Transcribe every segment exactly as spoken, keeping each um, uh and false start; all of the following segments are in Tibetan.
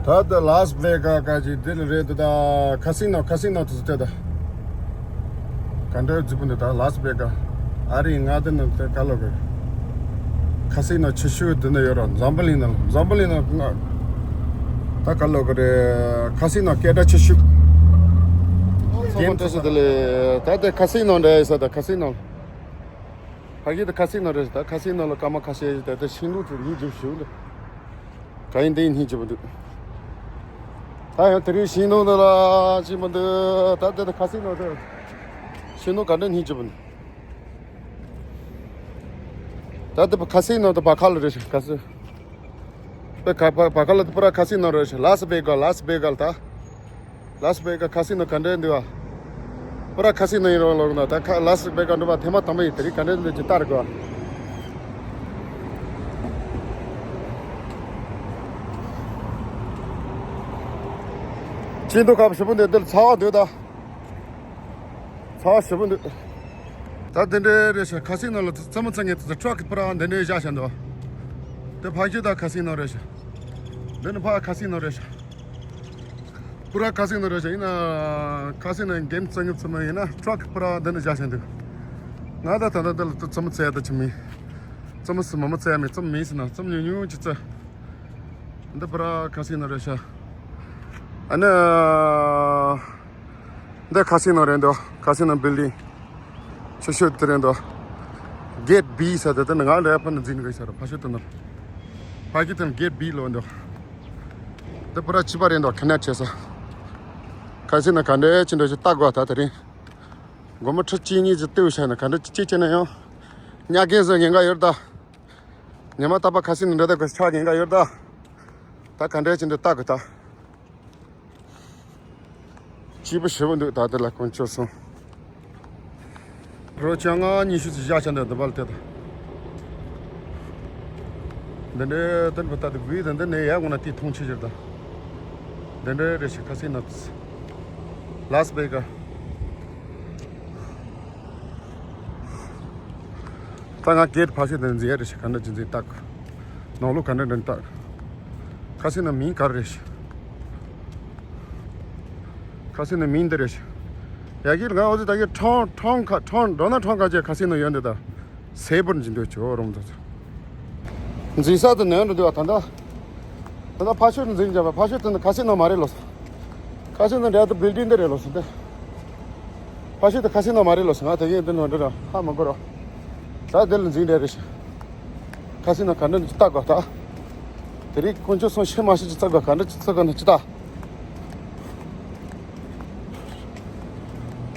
ད་ལྟ་ལཱས་ཝེ་གཱ་ག་ཅིག་འདི་ལ་རེད་འདུག་ད་ཁ་སི་ནོ། ཁ་སི་ནོ་དུ་སྟེ་ད་ག་འདྲ་རྫིག་པོ་འདུག་ད་ལཱས་ཝེ་གཱ་ཨ་རི་ང་དེ་ནང་དེ་ག་ལོ་གི་ཁ་སི་ནོ་ཆེ་ཤོས་འདི་ནས་ཡོད་ར། འཛམ་བུ་གླིང་ནང་འཛམ་བུ་གླིང་ནང་ད་ག་ལོ་གི་རེད། ཁ་སི་ནོ་སྐད་གྲགས་ཆེ་ཤོས། རྒན་དེ་ཚོ་དེ་ལས་ད་དེ་ཁ་སི་ནོ་འདྲ་ཡོད་ས། ད་ཁ་སི་ནོ། ཕ་གི་ད་ཁ་སི་ནོ་རེད། ད་ཁ་སི་ནོ་ལ་སྐར་མ་ཁ་ཤས་ད་ད་ཤིང་ལུག་ཚོ་ཡིན་འཇིབ་ཞུ་ལ། ག་ཡིན་འདི་ཡིན་སྙིང་རྗེ་པོ་འདུག་ད་ཡང་དེ་རིང་ཤིང་ལུག་འདི་ལ་ཅི་མི་འདུག་ད་ད་ད་ཁ་སི་ནོ་དེ་ཤིང་ལུག་ག་འདྲ་སྙིང་རྗེ་པོ་འདུག་ད་ད་ཁ་སི་ནོ་ད་བ་ཁ་ལ་རེད་ཤག་ཁ་སི་པེ་ཁ་བ་བ་ཁ་ལ་ད་པུ་ར་ཁ་སི་ནོ་རེད་ཤག་ལཱས་ཝེ་གཱ་ལཱས་ཝེ་གཱ་ད། ལཱས་ཝེ་གཱ་ཁ་སི་ནོ་ག་འདྲ་འདུག་ཨ། པུ་ར་ཁ་སི་ནོ་ཡིན་རོགས་ལོག་ན་ད་ཁ་ལཱས་ཝེ་གཱ་འགྲོ་བ་ཐེངས་མ་དང་པོ་ཡིན། དེ་རིང་ག་འདྲ་འདུག་ཅིག་ལྟ་ར་དགོས། ཤིང་ལུག་ཁ་ཞེ་པོ་འདུག་འདིར་ཚ་བ་འདུག་ད། ཚ་བ་ཞེ་པོ་འདུག་ད་དེ་འདྲ་རེད་ཤག་ཁ་སི་ནོ་ལ་རྩེད་མོ་རྩེ་མཁན་དེ་ཚོ་ཊྲག་གི་པུ་ར་འདི་འདྲ་བཞག་བཞག་འདུག་དེ་ཕ་གི་ད་ཁ་སི་ནོ་རེད་ཤག་འདི་ནི་ཕ་ཁ་སི་ནོ་རེད་ཤག་པུ་ར་ཁ་སི་ནོ་རེད་ཤག་ཡིན་ན་ཁ་སི་ནོ་གེམ་རྩེ་མཁན་ཚོ་མ་ཡིན་ན་ཊྲག་གི་པུ་ར་འདི་ནས་བཞག་བཞག་འདུག་ང་ད་ད་ལྟ་འདི་ལ་རྩེད་མོ་རྩེ་ཡ་ད་ཅི་མིན། རྩེད་མོ་སི་མ་མོ་རྩེ་ཡ་མིན། རྩེད་མོ་མིན་ཟེར་ན་རྩེད་མོ་ཉུང་ཉུང་ཅིག་རྩེ། འདི་པུ་ར་ཁ་སི་ནོ་རེད་ཤག་ཨ་ནི། འདི་ཁ་སི་ནོ་རེད་འདུག་ཁ་སི་ནོ་བིལ་ཌིང་ཆེ་ཤོས་དེ་རེད་འདུག་གེ་ཊི་བི་ཟེར་དེ་དེ་ནི་ང་འདྲ་ཕ་ནི་འཛིན་གི་ཟེར་ཕ་ཤོད་དེ་ནོ། ཕ་གི་དེ་ནི་གེ་ཊི་བི་ལོ་འདུག་འདི་པུ་ར་བྱིས་པ་རེད་འདུག་ཁ་ནད་བྱེད་ས། ཁ་སི་ནོ་ག་འདྲ་ཅི་འདྲ་ཞིག་ལྟ་དགོས་ད་དེ་རིང་། སྒོར་མོ་ཁྲི་གཅིག་གཉིས་ཅིག་སྟེར་བྱས་ན་ག་འདྲ་ཅི་ཅི་བྱས་ན་ཡང་། ཉག་གེ་ཟེར་ཉེན་ཁ་ཡོད་ད། ཉི་མ་རྟག་པར་ཁ་སི་ནོ་འདྲ་ད་གོ་ཆག་ཉེན་ཁ་ཡོད་ད། ད་ག་འདྲ་ཅི་འདྲ་ལྟ་དགོས་ད། སྐྱིད་པོ་ཞེ་པོ་འདུག་ད་དེ་ལ་དཀོན་མཆོག་གསུམ། རོ་བཅོ་ལྔ་ཉི་ཤུ་ཙམ་བཞག་བྱས་འདུག་འདི་བལ་དེ་དང་། འདི་འདྲའི་སྟོན་པ་ལྟ་དུ་བུའི་དང་འདི་ནས་ཡར་འོང་ན་དེ་མཐོང་ཆེ་ཆེར་དང་། འདི་འདྲའི་རེ་ཞིག་ཁ་སི་ནོ། ལཱས་ཝེ་གཱ། ད་ང་གེ་ཊི་ཕ་ཤོད་དེ་འཛིན་ཡ་རེ་ཞིག་ག་འདྲ་ཅི་འཛིན་བལྟ། ནང་ལོགས་ག་འདྲ་འདྲ་བལྟ། ཁ་སི་ནོ་མིང་ག་རེ་རེད། ཁ་སི་ནོ་མིང་འདི་རེད། ཡ་གི་ང་འོ་ཙི་ད་གི་ཁྲོང་ཁྲོང་ཁ་ཁྲོང་ཌོ་ནལ་ཁྲོམ་ག་ཅེ་ཁ་སི་ནོ་ཡོད་འདི་ད། སེ་བར་འཇི་འདོད་ཆོ་རོང་ད་ཚོ། འཛིན་ས་དེ་ནོན་འགྲོ་འདུག་བ་ད་ད། ད་ད་ཕ་ཤོད་འཛིན་བྱ་བ་ཕ་ཤོད་དེ་ནི་ཁ་སི་ནོ་མ་རེད་ལོ། ཁ་སི་ནོ་འདྲ་ད་བིལ་ཌིང་འདི་རེད་ལོ་སི་ད། ཕ་ཤོད་དེ་ཁ་སི་ནོ་མ་རེད་ལོ་སི་ང་དེ་གི་འདི་ནོ་འདྲ་ར་ཧ་མ་གོ་རོ། ད་དེ་ལ་འཛིན་འདྲ་རེད་ཤི། ཁ་སི་ནོ་ག་འདྲ་ཅི་ལྟ་དགོས་ད། དེ་རིང་དཀོན་མཆོག་གསུམ་ཤི་མ་ཤི་ཅི་ཚ་དགོས་ག་འདྲ་ཅི་ཚ་དགོས་ན་ཅི་ལྟ།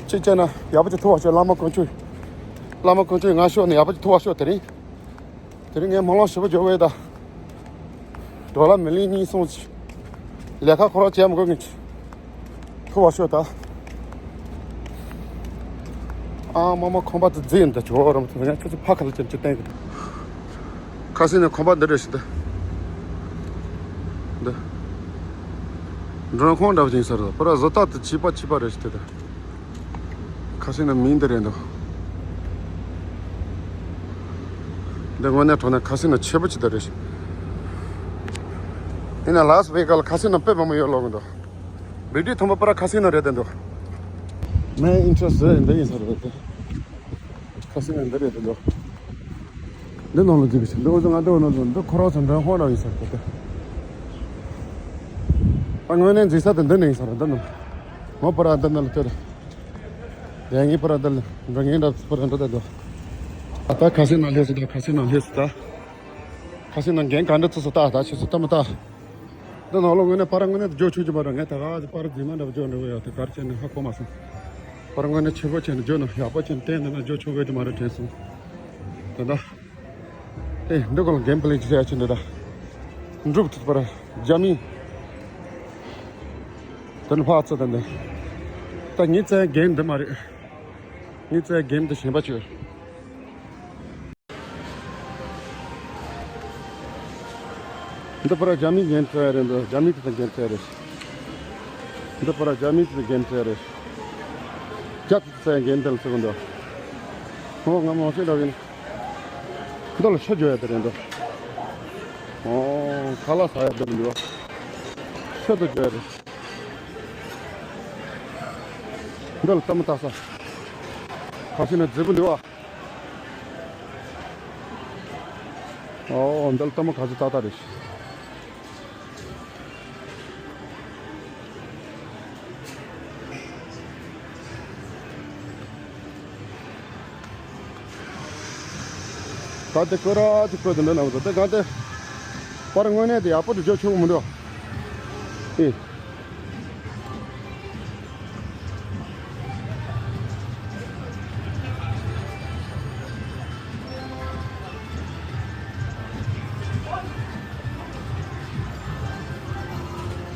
ཅི་བྱས་ན་ཡག་པོ་ཅིག་ཐུག་པ་ཤོག་བླ་མ་དཀོན་མཆོག་བླ་མ་དཀོན་མཆོག་ང་ཤོག་ནས་ཡག་པོ་ཅིག་ཐུག་པ་ཤོག་དེ་རིང་། དེ་རིང་ངས་སྨོན་ལམ་ཞིབ་པོ་འཇོག་བས་ད། ཌོ་ལར་མི་ལི་ཡོན་གཉིས་གསུམ་ཅིག་ལས་ཀ་ཁོ་རང་བྱས་མི་དགོས་ངེས་ཅིག་ཐུག་པ་ཤོག་ད། ཨ་མ་མ་ཁང་པ་དེ་རྫིག་ཡིན་ད་ཇོ་རམ་དེ་ང་ཁྱོད་ཚོ་ཕ་ཁ་ལ་ཅན་ཅི་བསྟན་གི། ཁ་སི་ནོ་ཁང་པ་འདི་རེད་ཤི་ད། འདི། མགྲོན་ཁང་འདྲ་བ་ཅིག་ཡིན་ས་རེད། པུ་ར་བཟོ་ལྟ་དེ་བྱིས་པ་བྱིས་པ་རེད་ཤི་དེ་ད། ཁ་སི་ནོ་མིང་འདི་རེད་འདུག་འདི་དངོས་གནས་དྲང་གནས་ཁ་སི་ནོ་ཆེ་པོ་ཅིག་ད་རེད་ཤི། ཡིན་ན་ལཱས་ཝེ་གཱ་ལ་ཁ་སི་ནོ་དཔེ་མང་པོ་ཡོད་ལོག་གི་འདུག་བི་ཌི་ཐོན་པ་པུ་ར་ཁ་སི་ནོ་རེད་དེ་འདུག་མའི་ཨིན་ཊི་རེ་སི་ཊི་འདི་ཡིན་ས་རེད་དེ། ཁ་སི་ནོ་འདི་རེད་དེ་འདུག་འདི་ནང་ལ་འཛུལ་གི་ཕྱིན་འདི་འོ་ཙི་ང་འདི་འོ་ནང་འཛུལ་འདི་ཁོ་རང་ཚོ་མགྲོན་ཁང་འདྲ་ཡིན་ས་རེད་དེ། ད་དངོས་གནས་འཛུལ་ས་དེ་འདི་ནས་ཡིན་ས་རེད་འདི་ནང་། མོ་པུ་ར་འདི་ནང་ལ་སྟེར། ཡ་ངའི་པུ་ར་འདི་ལ་འགྲོ་ངའི་འདྲ་པུ་ར་འགྲོ་དེ་འདུག་ཨ་ད་ཁ་སི་ནོ་སླེབས་སོང་ད། ཁ་སི་ནོ་སླེབས་སོང་ད། ཁ་སི་ནོ་འགན་ག་འདྲ་བཙུགས་སོང་ད། ད་ཆུ་ཚོད་ལྟ་མི་ལྟ། འདི་ནང་ལོགས་དངོས་གནས་པར་དངོས་གནས་འཇོག་ཆོག་གི་མ་རེད། ངས་ད་ག་ཅིག་པར་རྫུན་མ་འདྲ་པོ་འཇོག་འགྲོ་གི་ཡོད་དེ་གར་བྱས་ནས་ཧ་གོ་མ་སོང་། པར་དངོས་གནས་ཆེ་པོ་བྱས་ནས་འཇོག་ན་ཡག་པོ་བྱས་ནས་བསྟན་ན་འཇོག་ཆོག་གི་མ་རེད་དྲན་སོང་། ད་ད། ཨེ་འདི་གོ་ལ་གེམ་པི་ལེ་ཅིག་བྱས་ཡ་ཆེ་འདི་ད། འགྲུབ་ཐུབ་པར་རྒྱ་མི། དེ་ནི་ཕག་ཚོ་དང་ལྡན། ད་ངའི་རྩའི་འགན་འདི་མ་རེད། ངའི་རྩའི་འགན་འདི་གཞན་པ་བྱོས། འདི་པར་རྒྱ་མིའི་འགན་འཁྲི་རེད་འདུག་རྒྱ་མི་དེ་དང་འགན་འཁྲི་རེད། འདི་པར་རྒྱ་མི་དེ་དང་འགན་འཁྲི་རེད། རྒྱ་དེ་དང་འགན་འཁྲི་ལ་ཚུགས་འདུག་ཧོ་ང་མང་ཤོས་འདྲ་བ་ཡིན། འདི་ལ་ཤ་རྒྱོ་ཡ་དེ་རེད་འདུག་ཨོ་ཁ་ལག་ཟ་ཡ་དེ་མི་འདུག་ཁྱོད་དུ་བརྗོད་རེད། འདི་ལ་ལྟད་མོ་ལྟ་ས། ཁ་ཤས་ནི་མཛེས་པོ་འདུག་ཨ། ཨོ་འདི་ལ་ལྟད་མོ་ག་ཚོད་ཏག་ཏག་རེད། ད་དེ་ཀོ་ར་ཅིག་ཀོ་དེ་འདྲ་ན་བ་དེ་གང་དེ། པར་དངོས་གནས་དེ་ཡག་པོ་དེ་བརྗོད་ཆོག་གི་མི་འདུག་ཨེ།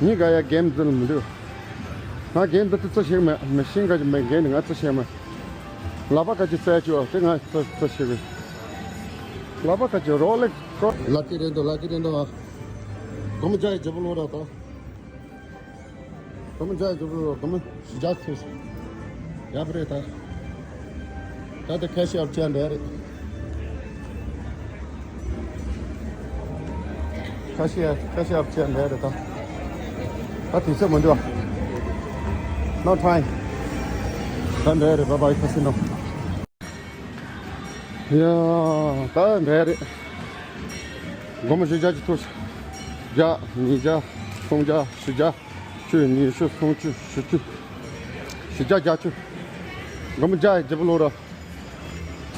ཉི་ག་ཡ་གེམ་འཛིན་མི་འདུག་ང་རྒན་འདི་ཚོ་ཅི་ཤེས་མེད། མི་ཤེས་ག་ཅི་མེད། རྒན་འདི་ང་ཅི་ཤེས་མེད། ལག་པ་ག་ཅི་རྩལ་ཅོ་དེ་ང་ཅི་ཅི་ཤེས་གི། ལག་པ་ག་ཅི་རོ་ལེགས་ཀོ། ལ་ཀི་རེད་འདུག་ལ་ཀི་རེད་འདུག་ཨ། སྒོར་མོ་བརྒྱ་ཡི་ལྗིད་པོ་ལོ་ར་ད། སྒོར་མོ་བརྒྱ་ཡི་ལྗིད་པོ་ལོ། སྒོར་མོ་བཞི་བརྒྱ་ཐུབ། ཡག་པོ་རེད་ད། ད་དེ་ཁ་ཤས་ཨབ་ཅན་རེད། ཁ་ཤས་ཁ་ཤས་ཨབ་ཅན་རེད་རེད་ད། ད་དུས་ཚོད་མི་འདུག No time. ད་འདྲ་རེད། བྷའི་བྷའི་ཁ་སི་ནོ། ཡ། ད་འདྲ་རེད། སྒོར་མོ་བཞི་བརྒྱ་ཅིག་ཐུབ། བརྒྱ། ཉིས་བརྒྱ། སུམ་བརྒྱ། བཞི་བརྒྱ། བཅུ། ཉི་ཤུ། སུམ་ཅུ། བཞི་བཅུ། བཞི་བརྒྱ། བརྒྱད་ཅུ། སྒོར་མོ་བརྒྱ་ཡི་ལྗིད་པོ་ལོ་ར།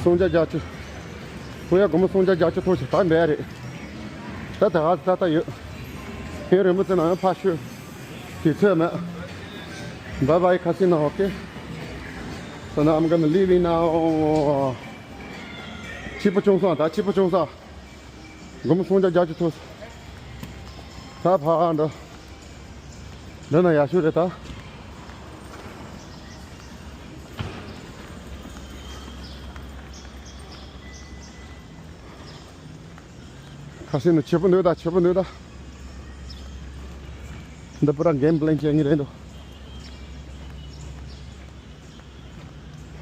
སུམ་བརྒྱ། བརྒྱད་ཅུ། ཁོ་ཡ་སྒོར་མོ་སུམ་བརྒྱ་བརྒྱད་ཅུ་ཐོག་ཞིག་ད་འདྲ་རེད། ད་ད་ཧ་ད་ད་ཡོད། ཧེ་རེ་མི་ཚེ་ནང་ཡང་ཕ་ཤུ། དུས་ཚོད་མེད། བྷའི་བྷའི་ཁ་སི་ནོ། ཨོ་ཀེ། So now I'm gonna leave it now. ཕྱི་པོ་ཆུང་ས། ད་ཕྱི་པོ་ཆུང་ས། སྒོར་མོ་སུམ་བརྒྱ་བརྒྱད་ཅུ་ཐོག་ད་ཕ་འདྲ། འདི་ན་ཡག་ཤོས་རེད་ད། ཁ་སི་ནོ་ཆེ་པོ་འདུག་ད། ཆེ་པོ་འདུག་ད། འདི་པུ་ར་གེམ་པི་ལེན་བྱེད་ངེས་རེད་འདུག་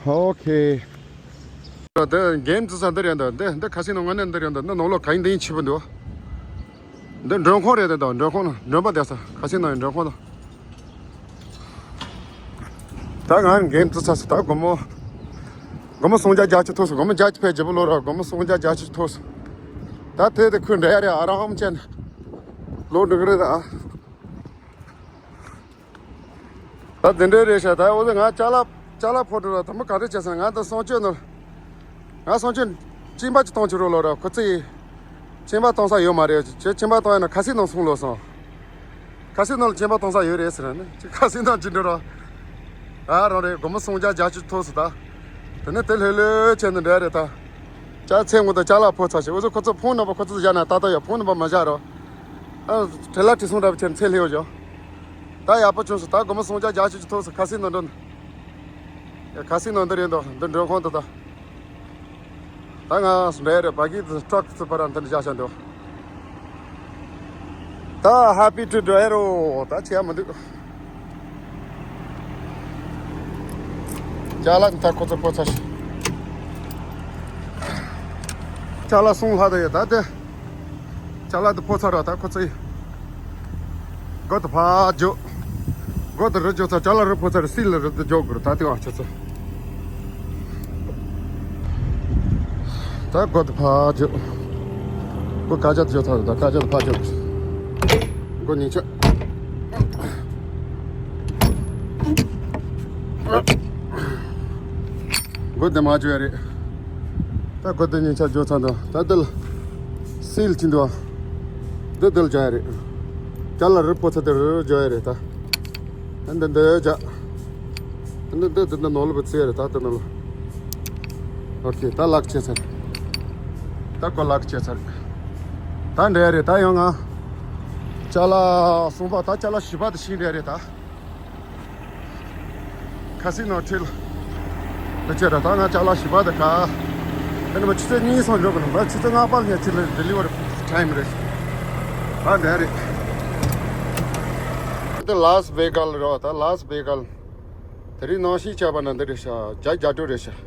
ཨོ་ཁེ། འདི་གེམ་རྩེ་ས་འདི་རེད་འདུག་འདི་འདི་ཁ་སི་ནོ་དངོས་གནས་འདི་རེད་འདུག་འདི་ནང་ལོགས་ག་ཡིན་འདི་ཡིན་ཆེ་པོ་འདུག་འདི་མགྲོན་ཁང་རེད་འདུག་མགྲོན་ཁང་ནང་མགྲོན་པོ་བསྡད་ས། ཁ་སི་ནོ་ཡི་མགྲོན་ཁང་དང་། ད་ང་གེམ་རྩེ་ས་སུ་ད་སྒོར་མོ། སྒོར་མོ་སུམ་བརྒྱ་བརྒྱད་ཅུ་ཐོག་སོང་། སྒོར་མོ་བརྒྱད་ཅུ་ཕར་ལྗིད་པོ་ལོ་ར། སྒོར་མོ་སུམ་བརྒྱ་བརྒྱད་ཅུ་ཐོག་སོང་། ད་དེ་དེ་ཁོས་འདྲ་ཡ་རེད། ཨ་རམ་ཅན་ལོ་འགྲོ་གི་རེད་ད། ད་དེ་འདྲའི་རེད་ཤག་ད་འོ་ཟེ་ང་ཅ་ལག་ཅ་ལག་ཕོ་འགྲོ་ལ་དུ་མོ་ག་རེ་བྱས་སོང་། ང་ད་སོང་སྤྱོད་ནོར། ང་སོང་སྤྱོད་གཅིན་པ་ཅིག་གཏོང་ཆུ་རོ་ལོ་ར། ཁོ་ཚོས་གཅིན་པ་གཏོང་ས་ཡོད་མ་རེད། ཁྱེད་གཅིན་པ་གཏོང་ཡ་ན་ཁ་སི་ནང་སོང་ལོ་སོང་། ཁ་སི་ནང་ལ་གཅིན་པ་གཏོང་ས་ཡོད་རེད་ཟེར་ནས་ཁ་སི་ནང་ཅི་འགྲོ་ར། ཨ་རང་རེད། སྒོར་མོ་སུམ་བརྒྱ་བརྒྱད་ཅུ་ཐོག་སོང་ད། དེ་ནས་དེ་ལྷོད་ལྷོད་བྱས་ནས་འདྲ་རེད་ད། ཅ་ཚེ་ངོ་དང་ཅ་ལག་ཕོ་ཚ་ཞིག་འུ་ཚོ་ཁོ་ཚོ་ཕོན་ནམ་པར་ཁོ་ཚོ་བཞག་ན་ཏག་ཏག་ཡོད། ཕོན་ནམ་པར་མ་བཞག་རོགས། ཨ། བྲེལ་ལ་བྲེལ་སོང་འདྲ་པོ་བྱས་ནས་ཚེ་ལྷོད་ཡོད་ཞོག་ད་ཡག་པོ་བྱུང་སོང་། ད་སྒོར་མོ་སུམ་བརྒྱ་བརྒྱད་ཅུ་ཐོག་སོང་། ཁ་སི་ནང་འགྲོ་ན། ཡ་ཁ་སི་ནང་འདི་རེད་འདུག་འདི་མགྲོན་ཁང་འདི་ད། ད་ང་འདྲ་རེད། བ་གི་ཊྲག་ཚུར་པ་ར་འདི་བཞག་བཞག་འདུག་ད་ཧེ་པི་ཊུ་ཌེ་རོ། ད་བྱས་མི་འདུག་ཅ་ལག་ད་ཁོ་ཚོ་ཕོ་ཚ་ཞིག་ཅ་ལག་སོང་ལྷག་ད་ཡོད་ད་དེ། ཅ་ལག་དེ་ཕོ་ཚ་ར་ད་ཁོ་ཚོ་ཡི། སྒོ་དེ་ཕར་རྒྱོབ། སྒོ་དེ་རུ་རྒྱོབ་ཚ། ཅ་ལག་རུ་ཕོ་ཚ་ར་སིལ་རུ་དེ་རྒྱོབ་དགོས་ར་ད་དེ་བ་ཁྱོད་ཚོ། ད་སྒོ་དེ་ཕར་རྒྱོབ། སྒོ་ཀ་ཅ་དེ་རྒྱོབ་ཚ་ར་ད་ཀ་ཅ་དེ་ཕར་རྒྱོབ། སྒོ་ཉིན་ཆ། སྒོ་དེ་མ་རྒྱོབ་ཡ་རེད། ད་སྒོ་དེ་ཉིན་ཆ་རྒྱོབ་ཚ་འདུག་ད་དེ་ལ་སིལ་གྱིན་འདུག་ཨ། འདི་འདི་ལ་རྒྱག་ཡ་རེད། ཅ་ལག་རུ་ཕོ་ཚ་དེ་རུ་རྒྱག་ཡ་རེད་ད། འདི་འདི་རྒྱག་འདི་འདི་འདི་འདི་ནོར་ལུ་བུ་ཚེ་རེད་ད་འདི་ནོར་ལུ། ཨོ་ཁེ་ད་ལག་ཆད་ཚར། ད་ཀོ་ལག་ཆད་ཚར། ད་འདྲ་རེད་ད་ཡོང་ང་། ཅ་ལག་སོང་པ་ད་ཅ་ལག་བཞི་པ་དེ་ཤིང་འདྲ་རེད་ད། ཁ་སི་ནོ་ཁྲིལ། ད་ཅེ་ར་ད་ང་ཅ་ལག་བཞི་པ་དེ་ག་ཨ་ནི་མ་ཆུ་ཚོད་གཉིས་སོང་འགྲོ་གི་ནི་མ་ཆུ་ཚོད་ལྔ་པ་ལ་ཉལ་ཅི་ལ་ཌེ་ལི་ཝ་རི་ཊའིམ་རེད། ད་འདྲ་རེད། འདི་ལཱས་ཝེ་གཱལ་རེད་བ། ད་ལཱས་ཝེ་གཱལ། དེ་རིང་ནང་ཤིང་བཅག་པ་ན་འདི་རེད་ཤག་བརྒྱ་བརྒྱ་དྲུག་རེད་ཤག་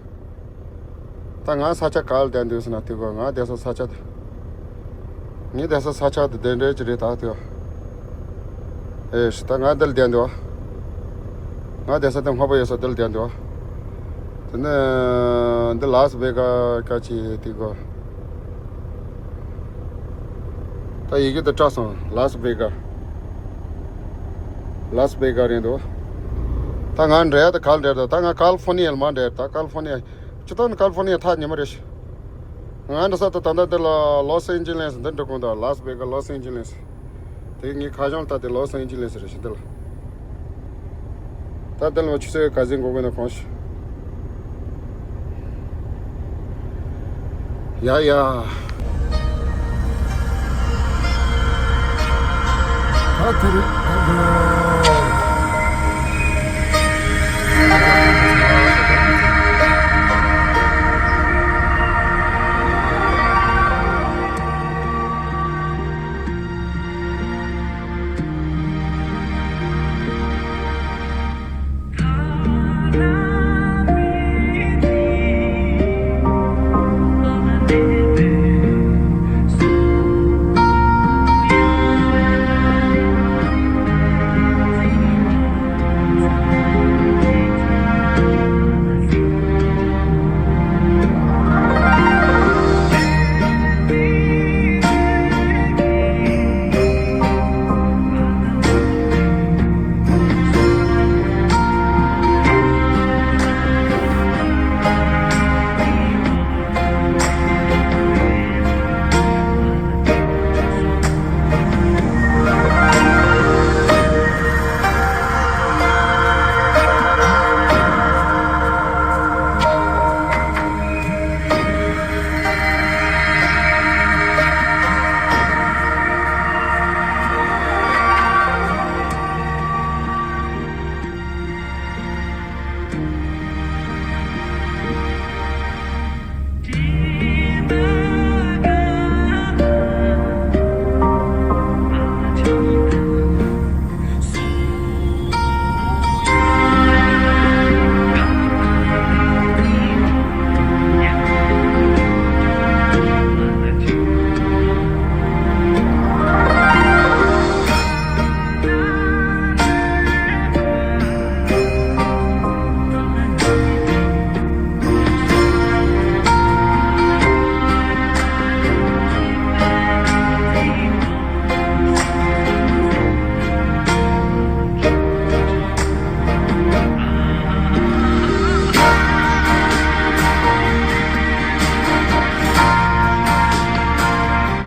ད་ང་ས་ཆ་ག་ལ་བསྡད་འདུག་ཟེར་ན་དེ་ག་ང་བསྡད་ས་ས་ཆ་དེ། ངས་བསྡད་ས་ས་ཆ་དེ་དེ་འདྲ་ཅིག་རེད་ད་དེ། ཨེ་ཤི། ད་ང་འདི་ལ་བསྡད་འདུག་ང་བསྡད་ས་དེ་སྔོན་པོ་ཡོད་ས་འདི་ལ་བསྡད་འདུག་དེ་ནས་འདི་ལཱ་སི་བེ་ག་སྐད་ཆ་དེ་གོ། ད་ཡི་གེ་དེ་བཀྲ་སོང་། ལཱ་སི་བེ་ག་ལཱ་སི་བེ་ག་རེད་འདུག་ད་ང་འགྲོ་ཡ་དེ་ག་ལ་འགྲོ་ཡ་དེ། ད་ང་ཀལ་ཕོར་ནི་ཡ་ལ་མར་འགྲོ་ཡ། ད་ཀལ་ཕོར་ནི་ཡ། སྤྱིར་བཏང་ནི་ཀལ་ཕོར་ནི་ཡ་ཐག་ཉེ་མོ་རེད་ཤག་ང་འགྲོ་ས་དེ་ད་ལྟ་འདི་ལ་ལོས་ཨེན་ཇི་ལེས་འདི་འགྲོ་གོ་འདུག་ལཱ་སི་བེ་ག་ལོས་ཨེན་ཇི་ལེས། དེ་ངའི་ཁ་བྱང་ལ་ལྟ་དེ་ལོས་ཨེན་ཇི་ལེས་རེད་ཤག་འདི་ལ། ད་འདི་ལ་ཆུ་ཚོད་ག་ཚོད་འགོར་གི་ན་གོང་ཞིག་ཡ་ཡ། ད་དེ་རེད། ད་དེ་རེད།